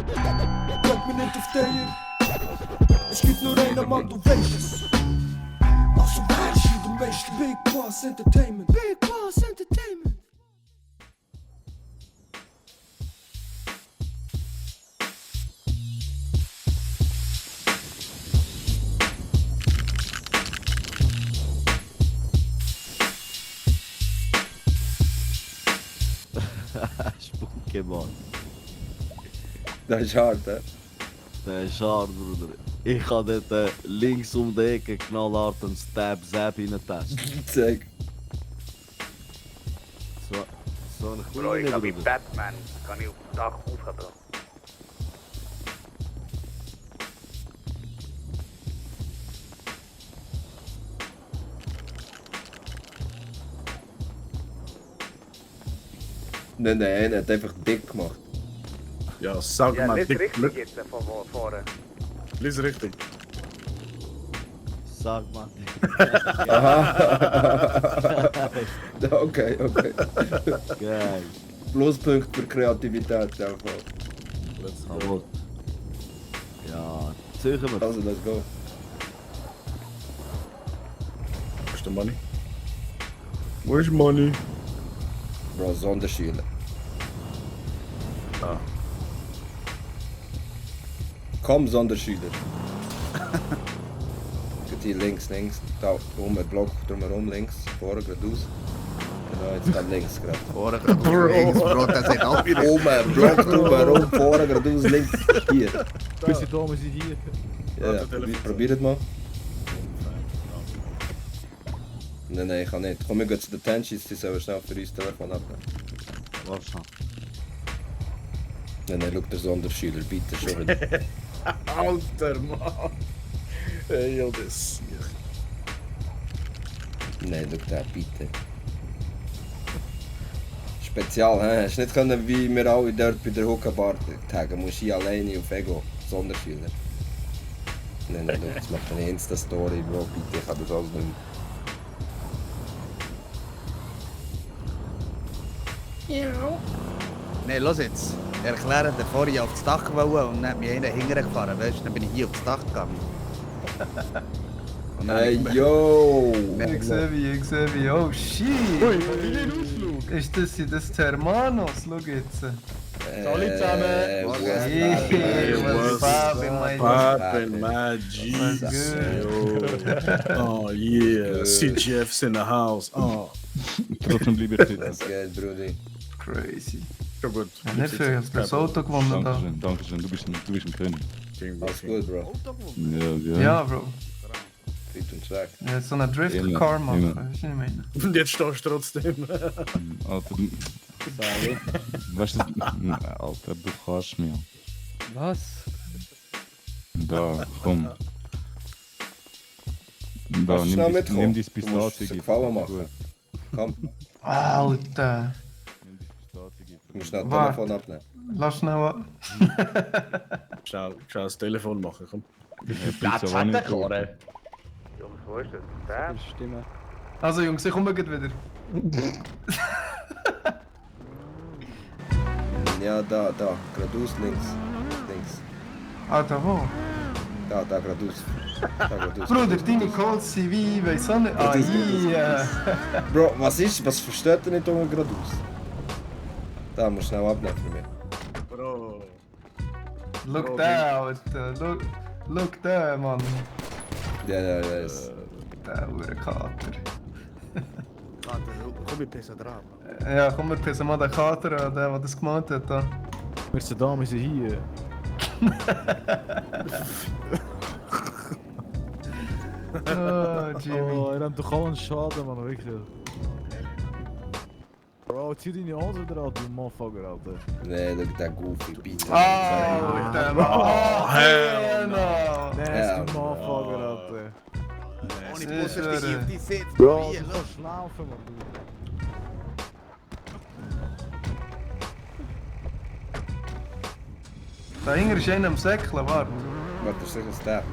Drück mich nicht auf dir. Es gibt nur einen Mann, du weißt es. Also weißt du, du weißt Big Boss Entertainment. Big Boss Entertainment. Spucke, Mann. Das ist hart, hä? Der ist hart, Bruder. Ich kann dort links um die Ecke knallhart einen Stab-Zap reintesten. Zeig. So ein Bro, ich kleiner, kann wie Bruder. Batman, kann ich auf das Dach aufhören. Nein, er hat einfach dick gemacht. Ja, sag Ja, mal, lies dick richtig Glück. jetzt von vorne. Lies richtig. Sag mal. Okay. Geil. Pluspunkt für Kreativität einfach. Let's Aber. Ja, sicher wir. Also, let's go. Wo ist der Money? Wo ist Money? Bro, Sonderschüler. Ah. Komm, Sonderschüler. Geht hier links, da um den Block drumherum links, vorne geradeaus. Genau, jetzt dann links gerade. Vorne gerade links, Bro, das sind auch wieder. Um den Block drumherum, vorne geradeaus, links, hier. Wir sind da, wir sind hier. Ja, probiert mal. Nein, ich kann nicht. Komm, wir gehen zu den Tenchis, die sollen schnell für uns das Telefon abnehmen. Warte schon. Nein, schau der Sonderschüler, bitte schon wieder. Alter Mann! Ey, ja, das. Nein, schau der, bitte. Spezial, hä? Hast du nicht können, wie wir alle dort bei der Hookah-Bar tagen? Musst du hier alleine auf Ego, Sonderschüler. Nein, schau, jetzt macht eine Insta-Story, Bro, bitte, ich kann das alles nicht mehr. Nein, los jetzt. Erklären, der vorher auf das Dach wollte und dann hat mich einer hinterher gefahren, weißt du? Dann bin ich hier auf das Dach gegangen. Und dann Hey, yo! Ich sehe wie, oh shit! Ui, wie den Ausflug! Ist das Termanos? Schau jetzt. Hallo zusammen. Hey, what's poppin', my Poppin', my G. What's Oh yeah, CGF's in the house. Oh, Trotzdem lieber fit. Das geht, Brudi. Crazy. schon gut. Ja, nicht viel, ich hab das Auto gewonnen da. Dankeschön, du bist ein König. Alles gut, Bro. Ja. Ja, Bro. Fit und stark. Ja, so eine Drift-Car machen, weißt du, was ich meine? Und jetzt stehst du trotzdem. Alter, weißt du, Alter, du kannst mir. Was? Da, komm. Da, Kannst du schnell nimm mitkommen? die Du musst Pistazie. es gefallen machen. Komm, Alter! Nimm die Pistazie. du musst schnell das Warte. Telefon abnehmen. Lass schnell an. Schnell das Telefon machen, komm. Pizza war nicht gut. Jungs, wo ist das? Da? Also Jungs, ich komme gleich wieder. Ja, da, geradeaus links. Alter, wo? Da, geradeaus. Da, geradeaus. Bruder, deine Calls sind wie, weiss auch nicht. Ah, Das ist gut, hier! Bro, was versteht ihr nicht unten geradeaus? Da, musst du schnell abnehmen für mich. Bro. Look da, Alter. Look da, Mann. Ja, yes. Der Kater. Komm, ich pisse drauf. Ja, komm, wir pissen mal den Kater an, der das gemacht hat. Da. Wir sind da, wir sind hier. Oh, Jimmy. Er hat doch allen Schaden, Mann, wirklich. Bro, zieh deine Hose wieder an, du Motherfucker, Alter. Nee, schau der Goofy, bitte. Alter, Mann. Oh, hell no. Nasty Motherfucker, Alter. Und ich muss auf die Sitz. Bro, du kannst schnaufen, Mann, du. Da hinten ist einer am Säckeln, warte. Warte, das ist sicher der.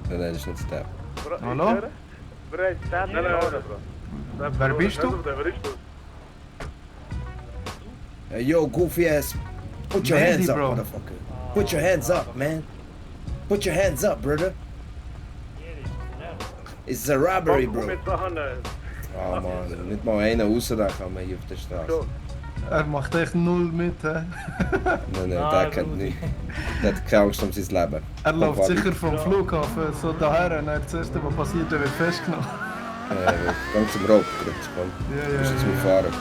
Nein, das ist nicht der. Hallo? Wer ist der? Nein, Wer bist du? Wer ist das? Hey, yo, goofy ass. Put your Mandy, hands up, bro. motherfucker. Put your hands up, man. Put your hands up, brother. It's a robbery, Komm bro. mit Sachen. Oh man, nicht mal einer rausrachen mehr hier auf der Straße. So. Er macht echt null mit, hä? Nein, der kennt nicht. Der hat keine Angst um sein Leben. Er läuft Warte. sicher vom Flughafen so daher und dann das erste, was passiert, er wird festgenommen. Gang zum Rob, komm. Ja, Du ja, musst jetzt ja. mal fahren.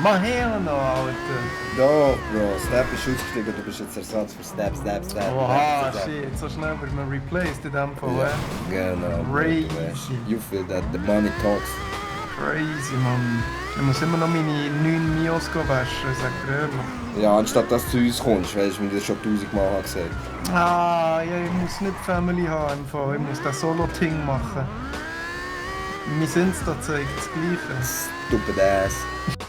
Mach her noch, Alter. Doch, Bro, Snap ist ausgestiegen, du bist jetzt Ersatz für Snap. Oha, shit, so schnell wird man replaced in dem Fall, Ja, hä? genau. Bro, Crazy. du weißt. You feel that, the money talks. Crazy, Mann. Ich muss immer noch meine 9 Mios waschen, sag dir ehrlich. Ja, anstatt dass du zu uns kommst, weißt du, wie ich das schon 1000-mal habe gesagt. Ah, ja, ich muss nicht Family haben im Fall. Ich muss das Solo-Ting machen. Mein Insta zeigt das Gleiche. Stupid ass.